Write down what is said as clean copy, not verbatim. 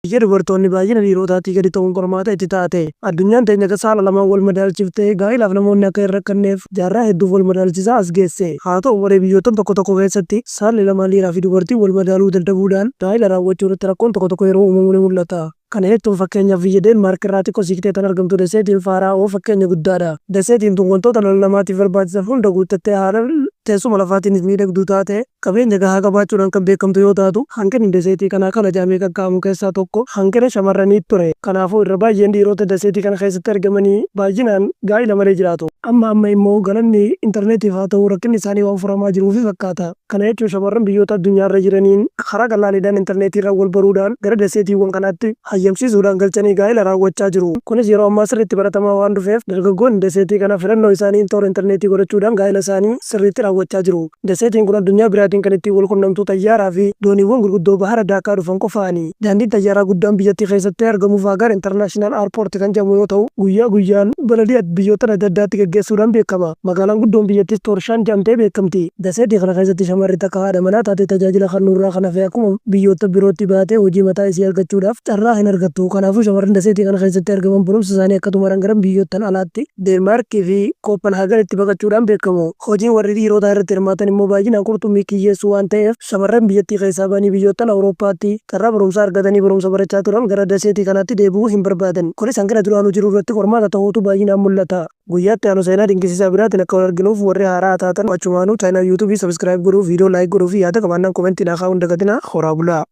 Biyya dubartoonni baay'ina dhiirotaatii gadi ta'uun qormaata itti taate. Addunyaan teenya saala lamaan wal madaalchiftee gaa'ilaaf namoonni akka hin rakkanneef jaarraa hedduuf wal madaalchisaa as geesse. Haa ta'u malee, biyyoottan tokko tokko keessatti saalli lamaan dhiiraa fi dubartiin wal madaaluu dadhabuudhaan gaa'ila raawwachuu irratti rakkoon tokko tokko yeroo uumamu ni mul'ata. Kana jechuun fakkeenyaaf biyya Deenmaark irraa xiqqoo siiqtee tan argamtu Daseetiin Faaraa'oo fakkeenya guddaadha. Daseetiin tun wantoota dhala namaatiif barbaachisan hunda guuttattee haala teessuma lafaatiinis miidhagduu taate qabeenya gahaa qabaachuudhaan kan beekamtu yoo taatu, hanqinni daseetii kanaa kana jedhamee kan keessaa tokko hanqina shamarranii ture. Kanaafuu irra baay'een dhiirota daseetii kana keessatti argamanii baay'inaan gaa'ila malee jiraatu. Amma amma immoo galanni intarneetiif haa ta'u, rakkinni isaanii waan furamaa jiruufi fakkaata. Kana jechuun shamarran biyyoota addunyaarra jiraniin karaa qallaaliidhaan intarneetiirra wal baruudhaan gara daseetiiwwan kanaatti hayyamsiisuudhaan galchanii gaa'ila raawwachaa jiru. Kunis yeroo ammaa sirriitti baratamaa waan dhufeef, dargaggoonni daseetii kana filannoo isaanii toora intarneetii godhachuudhaan gaa'ila isaanii sirriitti raawwachaa jiru. Daseetiin kun addunyaa biraatiin kan ittiin wal qunnamtu xayyaaraa fi dooniiwwan gurguddoo bahara daakaa dhufan qofaani. Daandiin xayyaaraa guddaan biyyattii keessatti argamu Vaagaar International Airport kan jedhamu yoo ta'u, guyyaa guyyaan balalii biyyoota adda addaatti gaggeessuudhaan beekama. Magaalaan guddoon biyyattis Toorshaan jedhamtee beekamti. Daseetii kana keessatti shamarri takka haadha manaa taatee tajaajila kennuurraa kan hafe akkuma biyyoota birootti baatee hojii mataa isii argachuudhaaf carraa hin argattu. Kanaafuu shamarran daseetii kana keessatti argaman barumsa isaanii akka xumuran gara biyyoottan alaatti, Deenmaarkii fi Kooppenhaaganitti, baqachuudhaan beekamu. Hojiin warri dhiirotaa irratti hirmaatan immoo baay'inaan qurxummii kiyyeessuu waan ta'eef, shamarran biyyattii keessaa ba'anii biyyoottan Awurooppaatti carraa barumsaa argatanii barumsa barachaa turan gara daseetii kanaatti deebi'uu hin barbaadan. Kunis hanqina duraanuu jiru irratti qormaata ta'uutu baay'inaan mul'ata. Guyyaatti aanu seenaa dinqisiisaa biraatiin akka wal arginuuf, warri haaraa taatan achumaanuu channel YouTubeii subscribe godhuu, viidiyoo like godhuu fi yaada qabaannaan commentii naa kaa'uu hin dagatinaa. Horaa bulaa.